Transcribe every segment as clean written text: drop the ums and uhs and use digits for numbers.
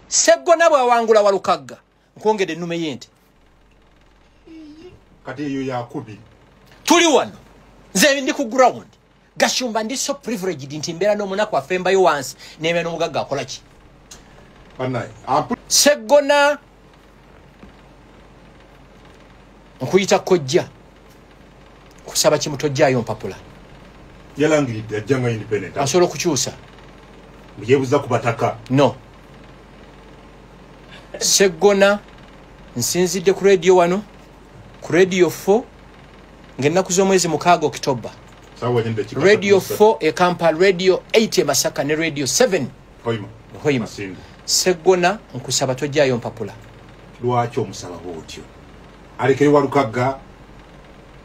Seggona bw'awangula Walukagga nkwongedde ennume y'ente. Kati eyo yakubiri. Tuli wano. Nze ndi ku ground. Gashumba ndi so privileged nti mbeera n'omunaku afembayo wansi nembeera n'omugagga akola ki? Seggona nkuyita kojja kusaba kimu tojjaayo mpapula. Yalangiridde ajjanga independent. Asobola okukyusa. Yeebuza ku bataka. No. Seggona nsinzidde ku radio wano, ku radio 4 ng'ennaku z'omwezi 6 Okitoba. Radio 4 e Kampala, Radio 8 e Masaka ne Radio 7 Hoima. Seggona nkusaba tojjaayo mpapula. Lwaki omusaba bw'otyo? Alekere Walukagga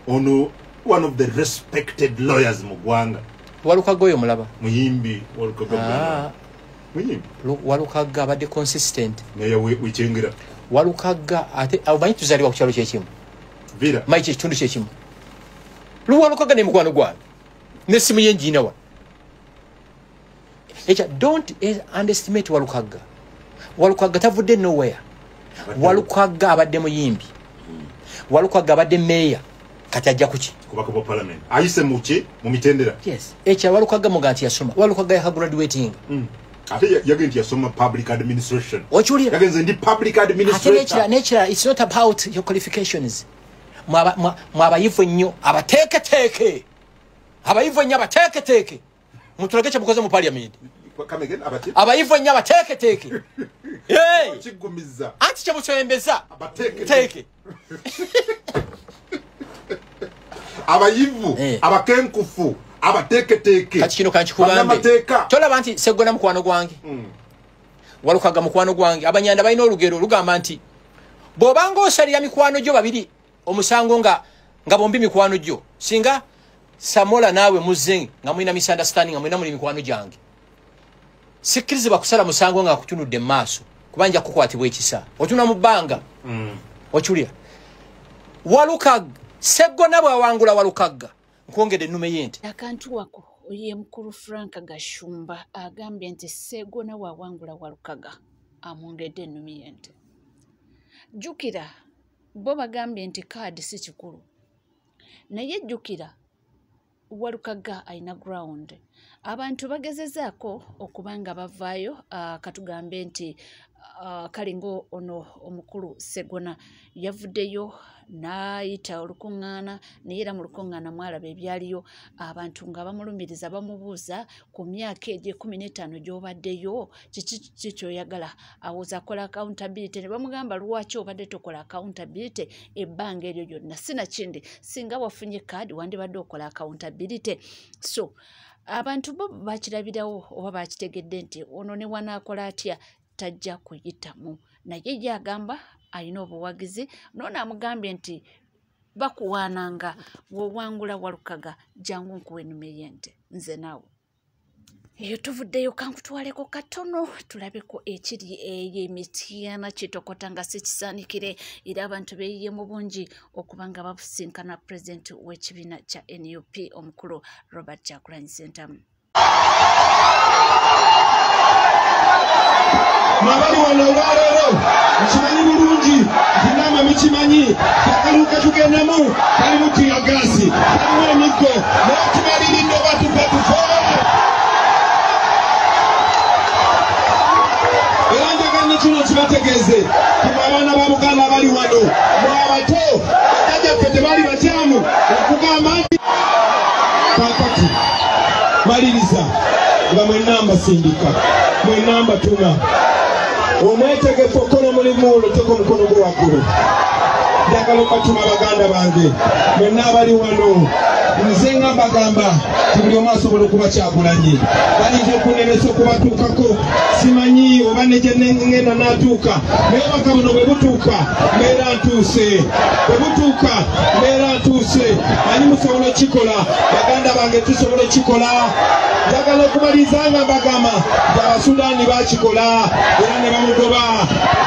ono one of the respected lawyers mu ggwanga. Walukagga oyo mulaba? Muyimbi Walukagga. Muyimbi. Walukagga abadde consistent. Naye wekyengera. Walukagga ate omanyi tuzaalibwa ku kyalo kyekimu. Vira. Mayi ekitundu kyekimu. Walukagga ne mukwano gwange. N'essimu ye ngiina wa. Ekya don't underestimate Walukagga. Walukagga tavudde nowhere. Walukagga abadde muyimbi. Walukagga abadde meeya. Kati ajja kuki? Kubaka bwa parliament. Ayise muki mu mitendera. Yes. Ekya Walukagga muga nti yasoma. Walukagga yaka graduating. Ate yagenze yasoma public administration. Okiwulira? Yagenze ndi public administrator. Ate nekira it's not about your qualifications. Mwabayivu nnyo abateeketeeke. Abayivu nnyo abateeketeeke. Mutulage kye mukoze mu parliament. Come again, abati? Abayivu nnyo abateeketeeke. Hey! Kigumiza. Anti kye musombeza. Abateeketeeke. Abayivu, abakenkufu, abateeketeeke. Kati kino kankikugambe. Tolaba nti Seggona mukwano gwange. Walukagga mukwano gwange. Abanyanda balina olugero lugamba nti bw'obanga osalira mikwano gyo babiri omusango nga bombi mikwano gyo, singa Samola naawe muzze nga mulina misunderstanding nga mulina muli mikwano gyange, sikkirizibwa kusala musango nga akutunudde mu maaso kuba nja kukwatibwa ekisa. Otunula mu bbanga. Okiwulira? Walukagga Seggona bw'awangula Walukagga nkwongedde ennume y'ente. Akantu wako ye mukulu Frank Gashumba agambye nti Seggona bw'awangula Walukagga amwongedde ennume y'ente. Jjukira bo bagambye nti kaadi si kikulu, naye jjukira Walukagga alina ground. Abantu bagezezaako okuba nga bavaayo, katugambe nti kalingo ono omukulu Seggona yavuddeyo n'ayita olukuŋŋaana, naye era mu lukuŋŋaana mwalaba ebyaliyo, abantu nga bamulumiriza bamubuuza ku myaka egyo 15 gy'obaddeyo kiki ki ky'oyagala, awoza akola accountability, ne bamugamba lwaki obadde tokola accountability ebbanga eryo lyonna, sinakindi singa wafunye kaadi wandibadde okola accountability. So abantu bo bakirabirawo oba bakitegedde nti ono ne wanaakola atya tajja kuyitamu, naye ye agamba alina obuwagizi. Noono amugambye nti bakuwaananga bw'owangula Walukagga jangu nkuwe ennume y'ente nze naawe. Eyo tuvuddeyo, kankutwaleko katono tulabeko ekiri eyo emityana kitokota nga si kisaanikire, era abantu beeyiye mu bungi okuba nga babusinkana pulezidenti w'ekibiina kya NUP omukulu Robert Kyagulanyi Ssentamu. Mwabali wano olwaleero nkimanyi bulungi nti nammwe mukimanyi akalulu ketugendamu kalimu tiyagaasi, kalimu emiggo, naye tumaliridde oba tufe tufe. Era njagala kino kibategeeze nti abaana ba Buganda abali wano mwe abato bajjajjaffe tebaali bakyamu okugamba nti kaakati maliriza nga mwenna mbasindika, mwenna mbatuma. Omwetegefu okukola omulimu olwo teeka omukono gwo waggulu. Njagala okubatuma baganda bange mwenna abali wano, nze nga mbagamba nti buli omu asobola okuba Kyagulanyi. Bayinza okunnemesa okubatuukako, simanyi oba ne gye ngenda n'atuuka, naye obubaka buno bwe butuuka mbeera ntuuse, bwe butuuka mbeera ntuuse. Manyi musobola okukikola baganda bange, tusobola okukikola. Njagala okumaliriza nga mbagamba nti Abasudaani baakikola era ne bamugoba,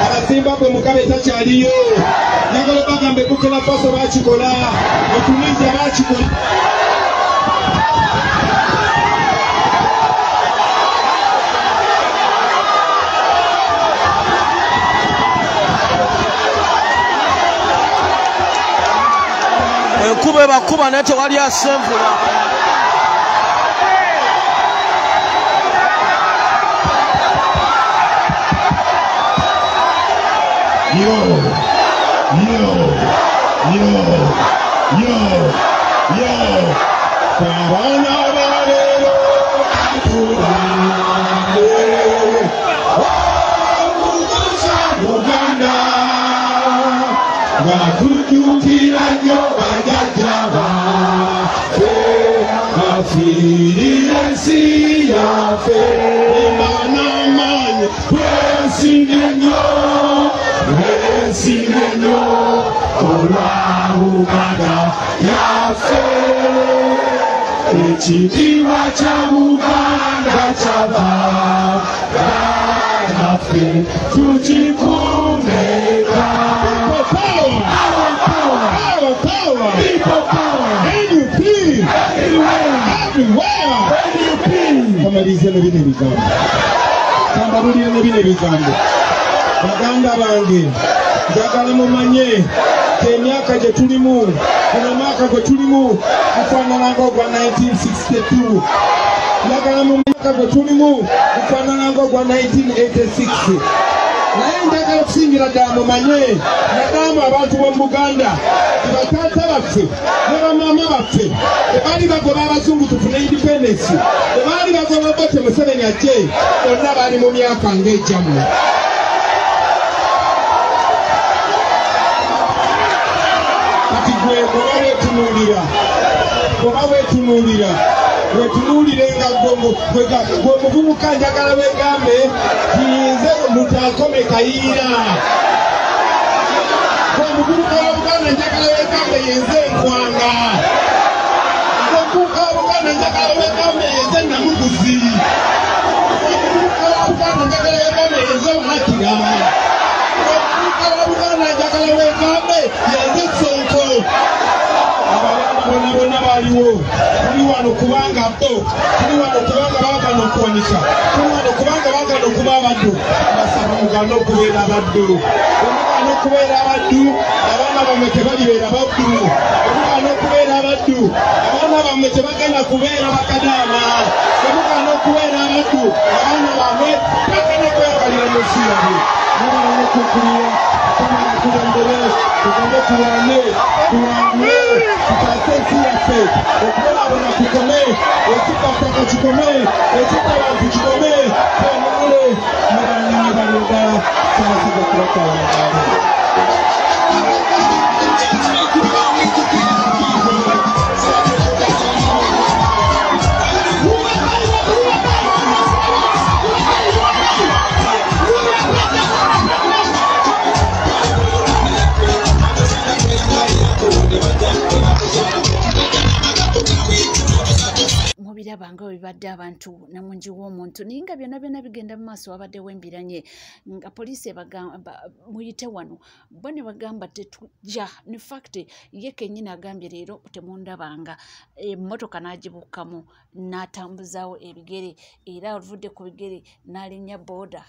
Abazimbabwe Mugabe takyaliyo. Njagala okubagamba e Burkina Faso baakikola, e Tunisia baakikola. Enkuba ebakuba naye tewali asenvula. Yo, yo, yo, yo, yo. Abaana ba leero atulande. Omukuza Buganda. Nga tujjukira nnyo bajjajja baffe. Bafiirira ensi yaffe. N'amaanyi twesimye nnyo. Twesimye nnyo olwa Buganda yaffe. Ekitiibwa kya Buganda kyava naffe tukikumeka. People power! Power, power! People power! NUP! Everywhere! Everywhere! NUP! Kamalize ne bino ebigambo. Kambalulire ne bino ebigambo. Baganda bange, njagala mumanye emyaka gye tulimu, guno omwaka gwe tulimu gufaanana ng'ogwa 1962. Njagala mu myaka gwe tulimu gufaanana ng'ogwa 1986. Naye njagala okusingira ddala mumanye nagamba abantu b'omu Buganda nti bataata baffe ne bamaama baffe tebaali bagoba abazungu tufune independence, tebaali bagoba Obote Museveni ajje, bonna baali mu myaka ng'egyammwe. Kati gwe bw'oba weetunuulira wetunuulire nga gwe omuvubuka njagala weegambe tiyinze lutankome Kayiira. Gwe omuvubuka wa Buganda njagala weegambe yenze Nkwanga. Gwe omuvubuka wa Buganda njagala weegambe yenze Namuguzi. Gwe omuvubuka wa Buganda njagala weegambe yenze Makira. Gwe omuvubuka wa Buganda njagala weegambe yenze Sonko. Abaana bonna baliwo. Tuli wano kubanga bo, tuli wano kubanga baagala okuwanika, tuli wano kubanga baagala okuba abaddu. Basaba mugaane okubeera abaddu. Bwe mugaana okubeera abaddu, abaana bammwe tebalibeera baddu. Bwe mugaana okubeera abaddu, abaana bammwe tebagenda kubeera bakadaama. Bwe mugaana okubeera abaddu, abaana bammwe bagenda kweyagalira mu nsi yaabwe. Mubalina okukulira, tumala kulembere, tugende tulwane, tuwangule, tutaase ensi yaffe. Okubonaabona kukome, ekibbattaka kikome, ekibba bantu kikome, twenunule. Mubalina bali ddala, Ssaabasajja Kabaka awangaale. Mubiraba nga bibadde abantu namungi w'omuntu naye nga byonna byonna bigenda mu maaso wabaddewo embiranye nga poliisi ebagamba muyite wano bo ne bagamba tetujja. In fact ye kennyini agambye leero temundabanga, emmotoka n'agibuukamu n'atambuzaawo ebigere era oluvudde ku bigere n'alinnya booda.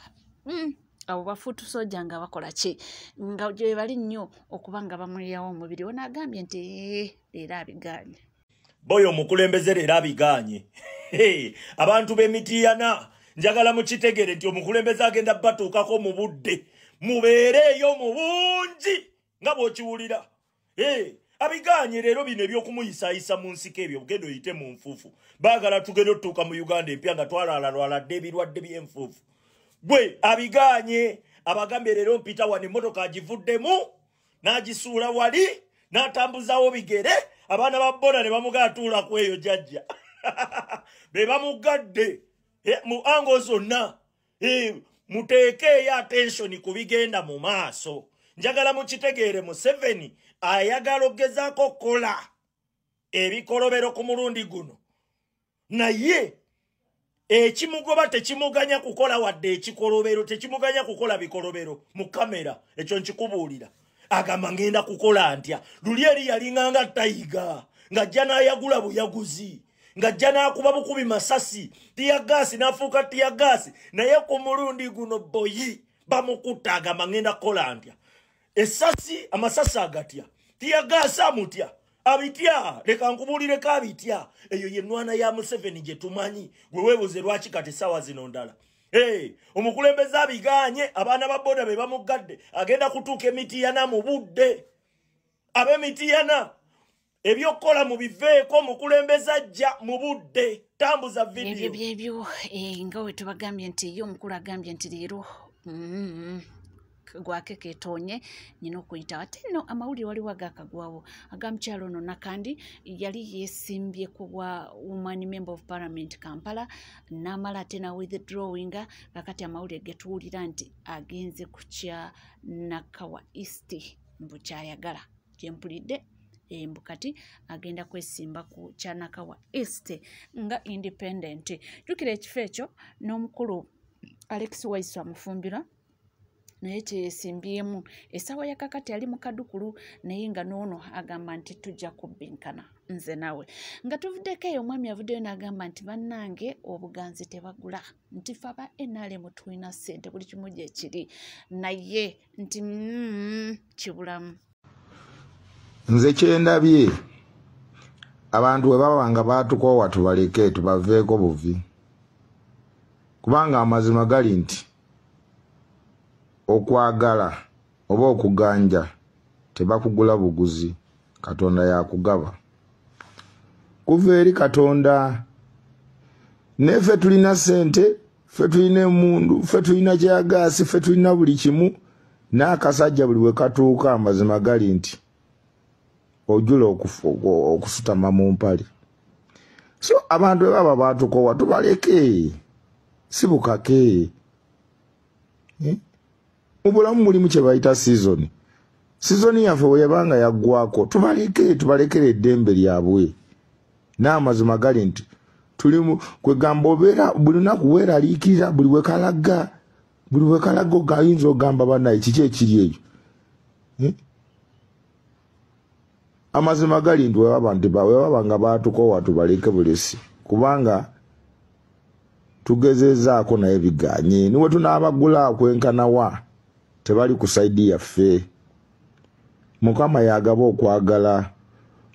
Abo bafuutu soja nga bakola ki nga gye bali nnyo okuba nga bamulirawo omubiri. Ono agambye nti leero abigaanye. Boyo omukulembeze leero abigaanye. Abantu b'emitiyana njagala mukitegere nti omukulembeze agenda batuukako mu budde, mubeereeyo mu bungi nga bw'okiwulira. Abigaanye leero bino eby'okumuyisaayisa mu nsiko ebyo genda oyite mu nfuufu. Baagala tugende otutuuka mu Uganda empya nga twalaalalwaladde ebirwadde by'enfuufu. Gwe abigaanye, abagambye leero mpita wano emmotoka agivuddemu n'agisuula wali n'atambuzaawo bigere. Abaana ba boda ne bamugaatuula ku eyo jjajja. Be bamugadde mu ango zonna. Muteekeeyo attention ku bigenda mu maaso. Njagala mukitegeere Museveni ayagala okugezaako okukola ebikolobero ku mulundi guno, naye ekimugoba tekimuganya kukola wadde ekikolobero, tekimuganya kukola bikolobero mu kamera. Ekyo nkikubuulira. Agamba ngenda kukola ntya. Luli eri yalinganga tayiga ng'ajja n'ayagula buyaguzi, ng'ajja n'akuba bukubi masasi, tiyagaasi n'afuuka tiyagaasi. Naye ku mulundi guno boyi bamukutta, agamba ngenda kukola ntya. Essasi, amasasi agatya, tiyagaasi amutya. Abitya, leka nkubulireko abitya. Eyo ye nnwana ya Museveni gye tumanyi. Gwe weebuze lwaki kati essaawa zino ndala. Hey, omukulembeze abiganye, abaana ba boda be bamugadde, agenda kutuuka Emitiyana mu budde. Ab'Emitiyana ebyokukola mubiveeko, omukulembeze ajja mu budde. Tambuza vidiyo. Ebyo nga we tubagambye nti ye omukulu agambye nti leero gwake ketonye nina okuyita. Ate nno amawulire waliwo agakagwawo agamukyalo ono Nakandi yali yeesimbye ku bwa woman member of parliament Kampala, n'amala ate na withdrawinga. Kakati amawulire getuwulira nti agenze ku kya Nakawa East, mbu kyayagala kyempulidde, mbu kati agenda kwesimba ku kya Nakawa East nga independent. Jjukira ekifo ekyo n'omukulu Alex Waiswa Mufumbiro naye kyeyesimbyemu. Essaawa ya kakati ali mu kadukulu, naye nga n'ono agamba nti tujja kubbinkana nze nawe. Nga tuvuddeko eyo, omwami avuddeyo n'agamba nti bannange obuganzi tebagula, nti ffe aba NRM tulina ssente, buli kimu gye kiri, naye nti kibulamu. Nze kyendabye, abantu bwe baba nga baatukoowa tubaleke, tubaveeko buvi, kubanga amazima gali nti okwagala oba okuganja tebakugula buguzi, Katonda yakugaba kuva eri Katonda. Neffe tulina ssente, ffe tulina emundu, ffe tulina kyagaasi, ffe tulina buli kimu, n'akasajja buli we katuuka amazima gali nti ojula okusutama mu mpale. So abantu bwe baba baatukoowa tubaleke, si bukake. Mu bulamu mulimu kye bayita season. Season yaffe bwe yabanga yaggwako tubaleke, tubalekere eddembe lyabwe. N'amazima gali nti tulimu kwegamba obeera buli lunaku weeraliikirira, buli we kalaga ogayinza ogamba bannaye kiki ekiri eyo. Amazima gali nti webaba nga baatukoowa tubaleke bulesi, kubanga tugezezaako naye biganye. Niwe tunaabagula kwenkanawa tebali ku saidi yaffe. Mukama yagaba okwagala.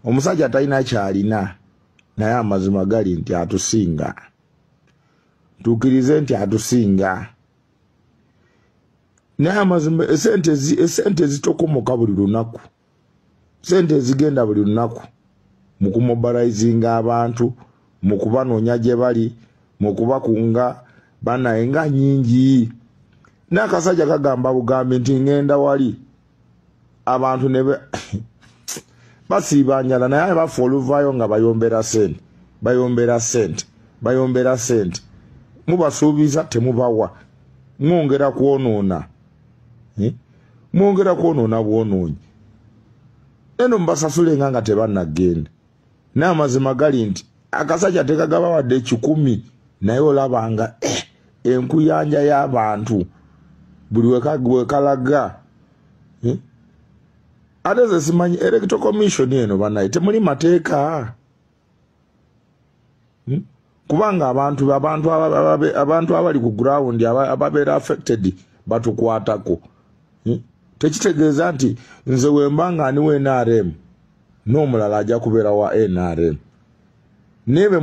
Omusajja talina kyalina, naye amazima gali nti atusinga. Tukkirize nti atusinga. Naye amazima esente zitokomoka buli lunaku, sente ezigenda buli lunaku mu kumobilizinga abantu, mu kubanoonya gye bali, mu kubakunga banaye nga nnyingi. N'akasajja kagamba bugambi nti ngenda wali, abantu ne basiiba njala, naye bafa oluvaayo nga bayombera sente, bayombera sente, bayombera sente. Mubasuubiza temubawa, mwongera kwonoona, mwongera kwonoona bwonoonyi. Eno mbasasule nga tebannagenda. N'amazima gali nti akasajja tekagaba wadde 1,000, naye olabanga enkuyanja y'abantu buli wekalaga. Ate ze simanyi electoral commission eno bannaye temuli mateeka, kubanga abantu abali ku ground ababeera affected batukwatako. Tekitegeeza nti nze wemba nga ndi wa NRM n'omulala ajja kubeera wa NRM. Nebe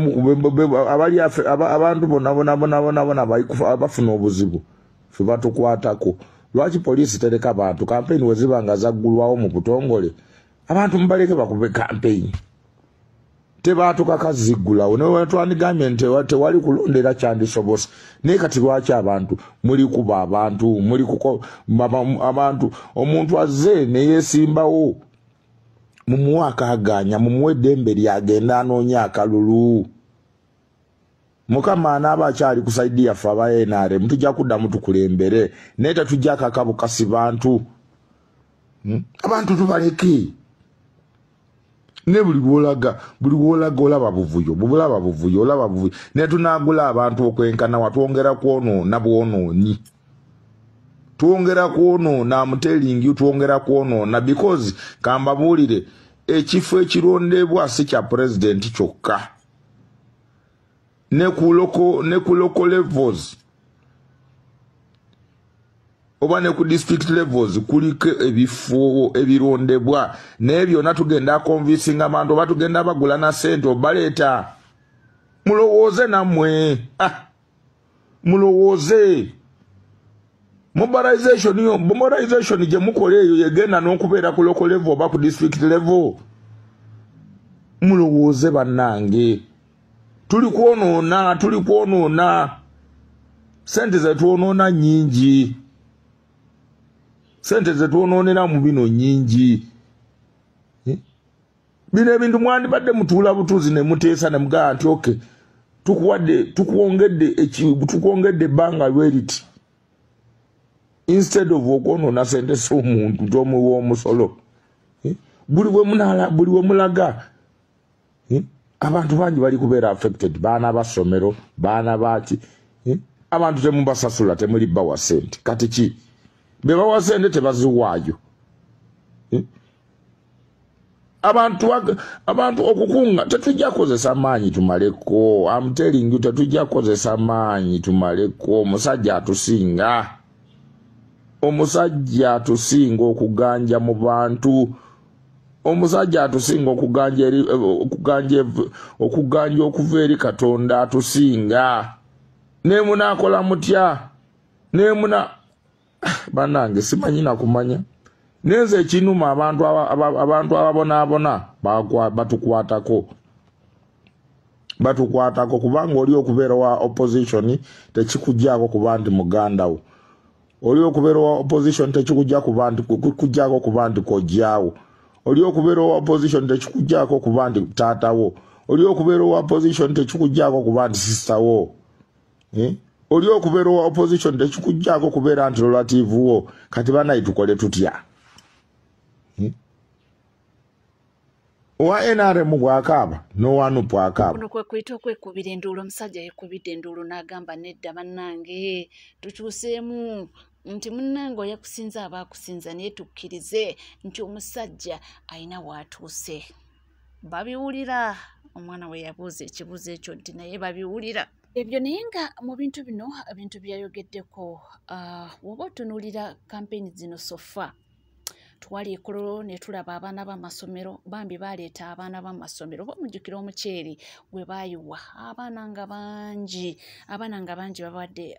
abali abantu bonna bonna bonna bonna bonna abafuna obuzibu ffe batukwatako. Lwaki poliisi tereka bantu? Kampeyini we ziba nga zaggulwawo mu butongole, abantu mubaleke bakube kampeyini, tebatukaka ziggulawo. Naye twandigambye nti tewali kulondera kyandisobose, naye kati lwaki abantu muli kuba abantu muli kuko abantu? Omuntu azze ne yeesimbawo, mumuwe akaganya, mumuwe eddembe lyagenda anoonya akalulu. Mukama anaaba akyali ku saidi yaffe aba NRM tujja kuddamu tukulembere, naye tetujja kakabukasi bantu. Abantu tubaleke. Ne buli lw'olaga olaba buvuyo, bulaba buvuyo, olaba buvuyo. Ne tunaagula abantu okwenkana wa, twongera kwonoona bwonoonyi, twongera kwonoona. I'm telling you, twongera kwonoona, because kambabuulire ekifo ekirondebwa si kya pulezidenti kyokka, ne ku local levels. Oba ne ku district levels kuliko ebifo ebirondebwa, naye byonna tugenda convincing abantu oba tugenda bagula na ssente obaleeta. Mulowooze nammwe, mulowooze. Mobilization gye mukola eyo yegenda n'okubeera ku local level oba ku district level. Mulowooze bannange, tuli kwonoona sente zetwonoona nnyingi, sente zetwonoonera mu bino nnyingi. Bino ebintu mwandibadde mutuula butuuzi ne muteesa ne mugamba nti okay, tukwongedde ebbanga lweriti, instead of okwonoona sente z'omuntu gy'omuwa omusolo. Buli we mulaga abantu bangi bali kubeera affected, baana ba ssomero, baana baki, abantu temubasasula, temuli bawa sente. Kati ki be bawa sente tebaziwaayo. Abantu okukunga tetujja kukozesa maanyi tumaleko. I'm telling you, tetujja kukozesa maanyi tumaleko. Omusajja atusinga okuganja mu bantu, omusajja atusinga okuganja okuva eri Katonda atusinga. Ne munaakola mutya? Ne muna bannange simanyi na kumanya. Nenze ekinuma abantu ababonaabona batukwatako kubanga oli okubeera wa opposition tekikuggyako kuba nti muganda wo, oli okubeera wa opposition tekikuggyako kuba nti kojjaawo, oli okubeera wa opposition tekikuggyako kuba nti taatawo, oli okubeera wa opposition tekikuggyako kuba nti sister wo, oli okubeera wa opposition tekikuggyako kubeera nti relative wo. Kati banayi tukole tutya? Owa NRM bw'akaaba n'owa NUP akaaba. Kuno kwe kuyita okwekubira enduulu. Omusajja yeekubidde enduulu n'agamba nedda bannange tukyuseemu, nti munnange oyakusinza aba akusinza, naye tukkirize nti omusajja alina w'atuuse. Babiwulira. Omwana we yabuuza ekibuuzo ekyo nti naye babiwulira ebyo. Naye nga mu bintu bino ebintu byayogeddeko, woba otunuulira kampeyini zino so far, twali ekololo ne tulaba abaana b'amasomero bambi baleeta abaana b'amasomero, oba mujjukira omuceere gwe baayiwa abaana nga bangi babadde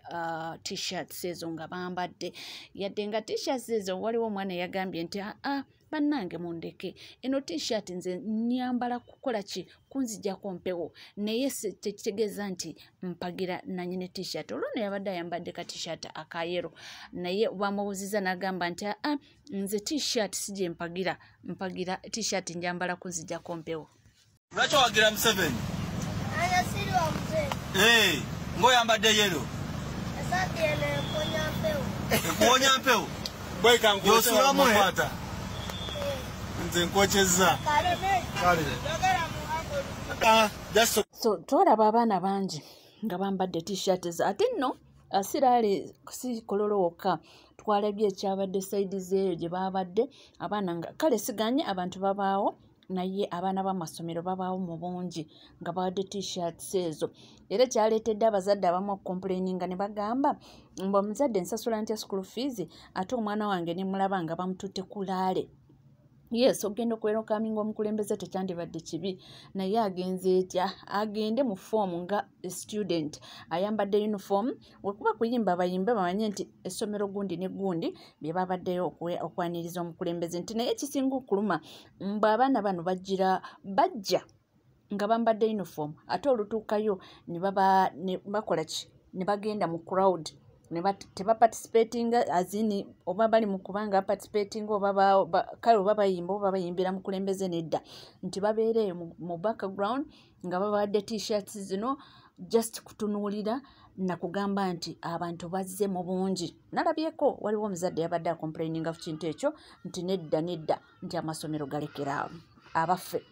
t-shirts ezo nga bambadde, yadde nga t-shirts ezo waliwo omwana eyagambye nti aa bannange mundeke eno t-shirt nze nyambala kukola ki, kunzijjako mpewo, naye tekitegeeza nti mpagira nannyini t-shirt. Olwo nno yabadde ayambadde ka t-shirt akayero, naye bamubuuzizza n'agamba nti aa nze t-shirt si gye mpagira, mpagira t-shirt njambala kunzijjako mpewo. Lwaki owagira Museveni? Ng'oyambadde yero. Esaati eno ekuwonya mpewo. Ekuwonya mpewo? Gy'osulamu nze nkwokyezza. So twalaba abaana bangi nga bambadde t-shirts, ate nno siraale si Kololo wokka, twalabye ekyabadde sayidi zeeyo gye babadde abaana nga kale siganye abantu babaawo, naye abaana b'amasomero babaawo mu bungi nga bawadde t-shirts ezo. Era kyaleetedde abazadde abamu okukomplaininga ne bagamba mbu omuzadde nsasula ntya school fees ate omwana wange ne mulaba nga bamututte ku laale. Yes, ogenda okwerokaminga omukulembeze tekyandibadde kibi, naye agenze etya? Agende mu form nga student ayambadde uniform, wekuba kuyimba bayimbe bamanye nti essomero gundi ne gundi bye babaddeyo okwaniriza omukulembeze. Nti naye ekisinga okuluma mbu abaana bano bajja nga bambadde uniform, ate olutuukayo ne bakola ki? Ne bagenda mu crowd, tebaparticipatinga azini oba bali mu kubanga participating oba kale oba bayimba oba bayimbira mukulembeze nedda, nti babeereeyo mu background nga babadde t-shirts zino just kutunuulira na kugamba nti abantu bazze mu bungi. Nalabyeko waliwo omuzadde yabadde acomplaininga ku kintu ekyo nti nedda nedda nti amasomero galekera abaffe.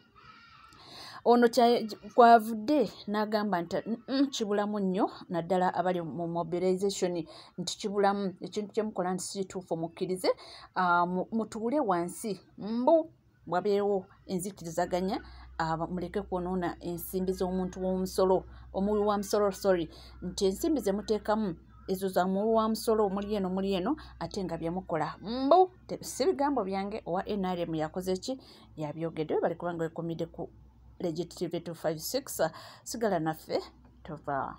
Ono kwavudde n'agamba nti kibulamu nnyo naddala abali mu mobilization, nti kibulamu ekintu kye mukola nti si kituufu, mukkirize mutuule wansi mbu wabeewo enzikirizaganya, muleke kwonoona ensimbi z'omuntu w'omusolo, omuwi wa musolo sorry, nti ensimbi ze muteekamu Ezo za muwi wa musolo, muli eno muli eno, ate nga byemukola mbu si bigambo byange. Owa NRM yakoze ki? Yabyogedde. Bali kubanga wekomidde ku Legit TV 256. Sigala naffe, tova.